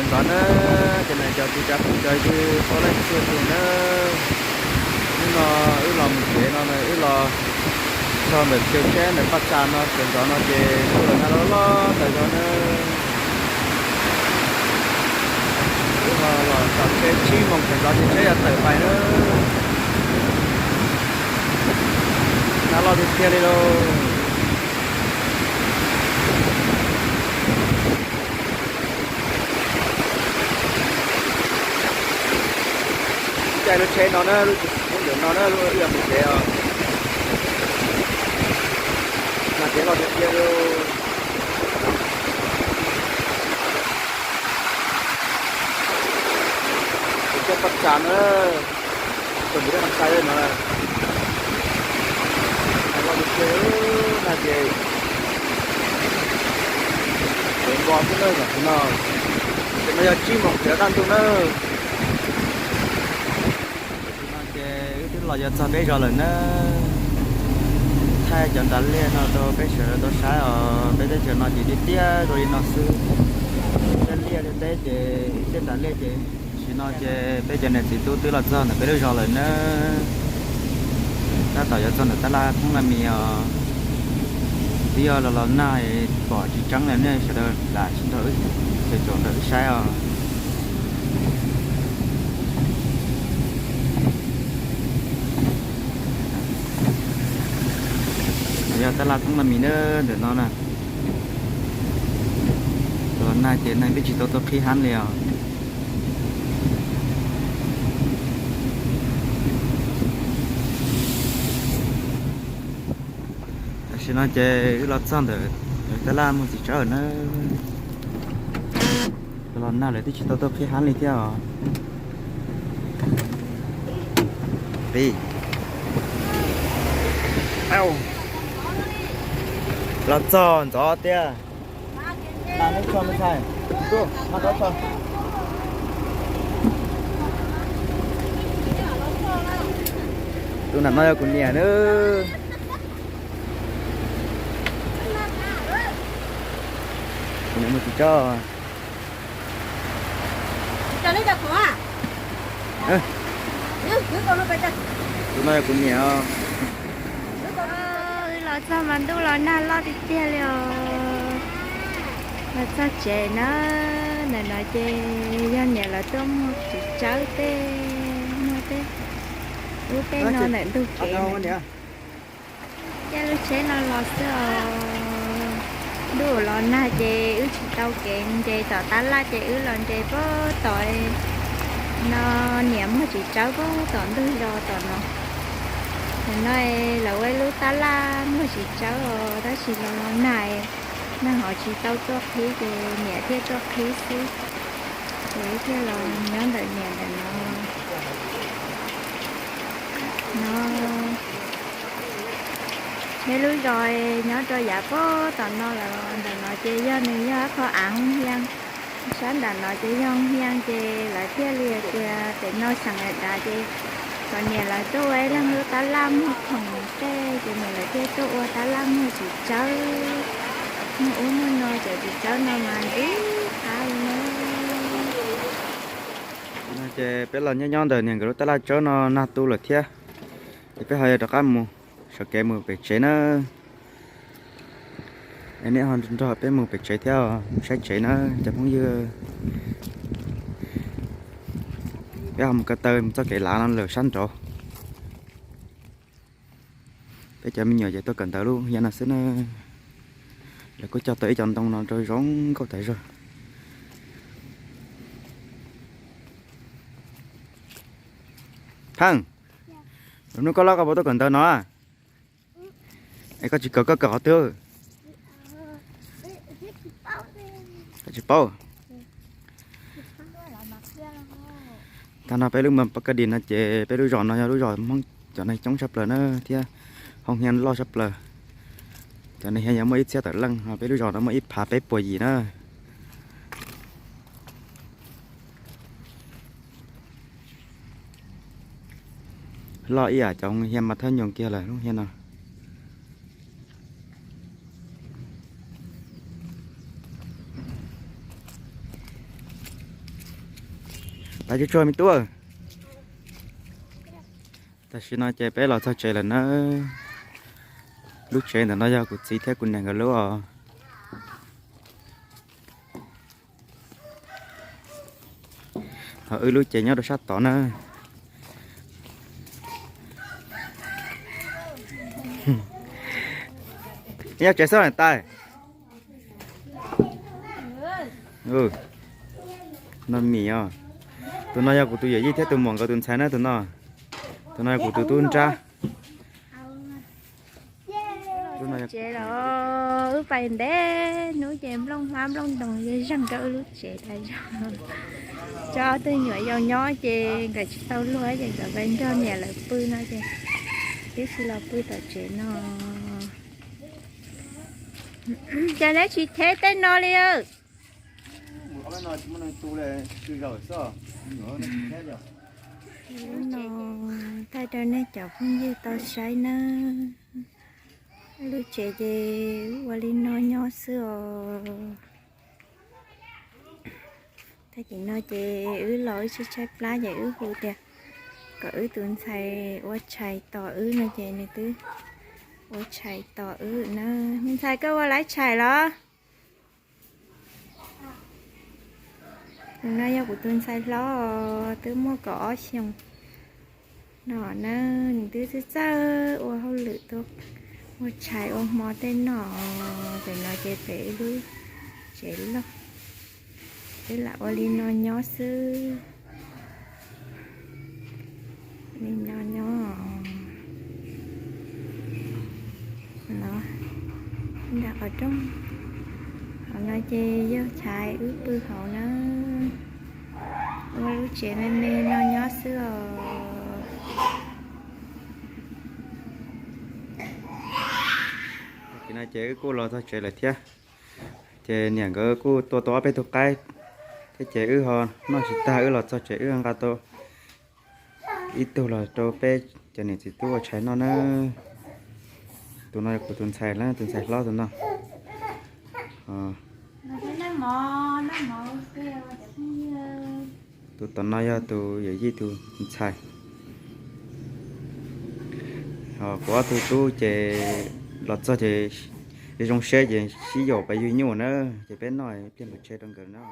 Sawv ntxov na, ces nws cov txiv tsav txhua cov yug txhua leej txhua tus na, hnub no wb los mus tsev no na, wb los txog ntawm chaw tsheb ntawm Paj Tsas no, sawv ntxov no ces ntuj los nag loj loj ntawm no na. Wb los txog tsheb tsib moos sawv ntxov ces tsheb yuav tawm pais na. Nag loj tiag tiag li lauj. Caij lub tsheb no na, lub tsheb ntawm no na, lub ib yam mus tsev os. Nag ces loj tiag tiag li. Ces coj Paj Tsas na, tus mus rau Paj Tsas no, nag loj tiag tiag, nag ces tsev npo xwb na, tam sim no, tam sim no yog tsib moos tsaus ntuj na. Tam sim no ces wb twb los yuav txog peb zos lawm na. Thaij cov nras liaj no rau peb sawv daws tau saib os, peb teb chaws no ces tiaj tiaj zoo li no xwb. Tej liaj tej teb ces, tej nras liaj ces, tam sim no ces peb cov niam txiv tub twb los txog ntawm peb lub zos lawm na. Tab tom yuav txog ntawm tab laj thoob laj mis os. Twb yog los los nag pom tsis tseeb li nej sawv daws lam tsis nrog wb, ces tsuas nrog wb saib os. Yog tab laj thoob laj mis na, ntawm no na. Los nag ces neeg twb tsis tau tuaj qhib hab li os. Tam sim no ces wb los txog ntawm tab laj muag txiv tsawb na. Los nag lawv twb tsis tau tuaj qhib hab li thiab os. Pib. Los txog ntxov tiag. Tus nram no yog kuv niam na. Kuv niam muag txiv tsawb. Tus no yog kuv niam. Wb los txog mas ntuj los nag loj tiag tiag li os. Los txog tsev na, ntawm no ces yog niam lawv tuaj muag txiv tsawb tej, muag tej, ub tej no ntawm ntug kev. Caij lub tsheb no los xwb os. Ntuj los nag ces wb tsis tau kev nres tom tab laj ces wb los nres puag tom no, niam muag txiv tsawb puag tom ntug zos tom no. Tam no lawv ua ib lub tab laj muag txiv tsawb os, tab sis los los nag, neeg ho tsis tau tuaj qhib ces niam thiaj tuaj qhib xwb. Ces wb thiaj los nyob ntawm niam ntawm no. No, peb lub zos nyob rau yav puag tom no lawm, ntawm no ces yog nws yog ib qho av hoo hias. Sab nram no ces yog hoo hias ces lawv thiaj li tias pem no xeem dav ces kom niam lawv tuaj ua ib leeg lub tab laj muag khoom tej ces niam lawv thiaj tuaj ua tab laj muag txiv tsawb. Muag ub muag no, cov txiv tsawb no mas ntxim qab li na. Ces peb los nyob nyob ntawm niam nkawd lub tab laj tsawb no nag tu lawm thiab, ces peb ho yuav rov qab mus sawv kev mus pem tsev na. Es nej ho nrog peb mus pem tsev thiab, mus saib tsev na cov phooj ywg. Peb ho mus ko taw mus txoj kev lav no lawm sab nraud. Peb cov me nyuam ces tuaj kawm ntawv lub hia no xwb na. Lawv kuj cog tau ib co ntoo no rau zoo nkauj tas zog. Pheej, lub hnub koj loj koj puas tuaj kawm ntawv no? Es koj tsis kawm koj kawm qhov twg? Koj tsis paub. Tag no peb lub moos Paj Kaj Dis no ces peb lub zos no yog lub zos Hmoob cov neeg coob tshaj plaws na thiab hoo hia loj tshaj plaws. Cov neeg hia yog muaj ib txhiab tawm leej, peb lub zos no muaj ib phav peb puas yim na. Loj ib yam cov hoo hia mas thawb nyoos kiag lawm lub hia no. Tag tsuag tsuag me tub. Tam sim no ces peb los txog tsev lawm na. Lub tsev ntawm no yog kuv txiv thiab kuv niam nkawd lub os. Ho wb lub tsev nyob rau sab tod na. Nyob tsev xwb tais. Noj mis os. Tus no yog kuv tus yawm yij thiab tus muam nkawd tus ntxhais na tus no. Tus no yog kuv tus tub nrab. Tsev los wb pais ntev, hnub ces nplooj hmab nplooj ntoos zeeg rau wb lub tsev tas zog. Tso ob tug nyuam yaus nyob ces nkawd tsis tau luag ces nkawd pais nrog niam lawv pw no ces twb tsis los pw tom tsev no. Cas neb tsis cheb tej no li? Lub no thaij rau nej cov phooj ywg tau saib na. Lub tsev ces ua li no nyob xwb os. Tag kis no ces wb los wb tshaib tshaib plab ces wb hu tias kom wb tus ntxhais ua tshais tos wb no ces nws twb ua tshais tos wb na. Me ntxhais, koj ua laib tshais los? Tus no yog kuv tus ntxhais hlob, twb muaj kaum ob xyoos no na. Nws twb txawj txawj ua hauj lwm tuaj ua tshais ua hmo tej no. Pem no ces pem wb lub tsev loj, wb lam ua li no nyob xwb. Li no nyob no, nram qhov rooj. Qhov no ces yog tshais wb pw hauv na. Ua lub tsev me me no nyob xwb os. Tam sim no ces wb kuj los txog tsev lawm thiab. Ces niam nkawd kuj tua tau ob peb tug qaib thiab ces wb ho noj tsis tag, wb los txog tsev wb nqa tau ib tug los rau peb cov niam txiv tub ua tshais noj na. Tus no yog kuv tus ntxhais, tus ntxhais hlob tus no. Tus tom no yog tus yawm yij tus ntxhais. Ho kuv ob tug tub ces los txog ces zoo siab ces sib yaum pais yug nyuj na, ces peb noj ib pliag mam tseg rau nkawd na.